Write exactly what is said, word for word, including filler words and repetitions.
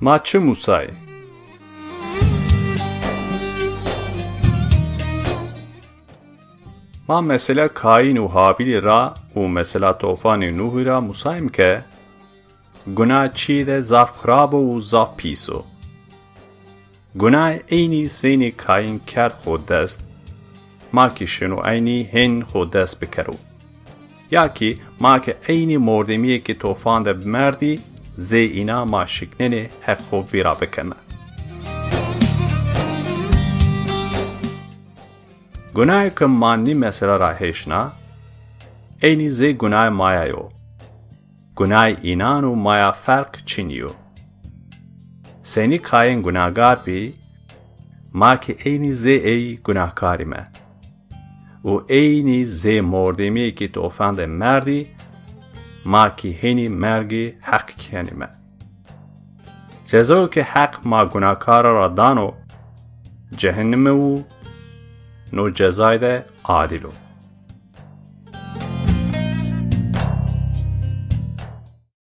Ma çi musayê? Ma mesela Kayîn û Habîlî ra û mesela tofanê Nuhî ra musayîm ke guna çîyê de zaf xirab o û zaf pîs o. Gunayê eynî seynî Kayîn kerd xo dest, ma kî şino eynî hên xo dest bikero. Ya kî ma ke eynî mordemîyê ke tofan de merdî, zê înan ma şiknenê Heq xo vîra bikeme. Gunayê ke ma nî mesela ra hêşna, eynî zê gunayê ma ya yo. Gunayê înan û ma ya ferq çinî yo. Seynî Kayîn gunagar bî, ma kî eynî zê ey gunahkar îme. Û eynî zê mordemîyê kî tofan de merdî, ma kî hênî mergê Heq kenîme. Cezayo ke Heq ma gunakara ra dano, cehenime û no cezay de adil o.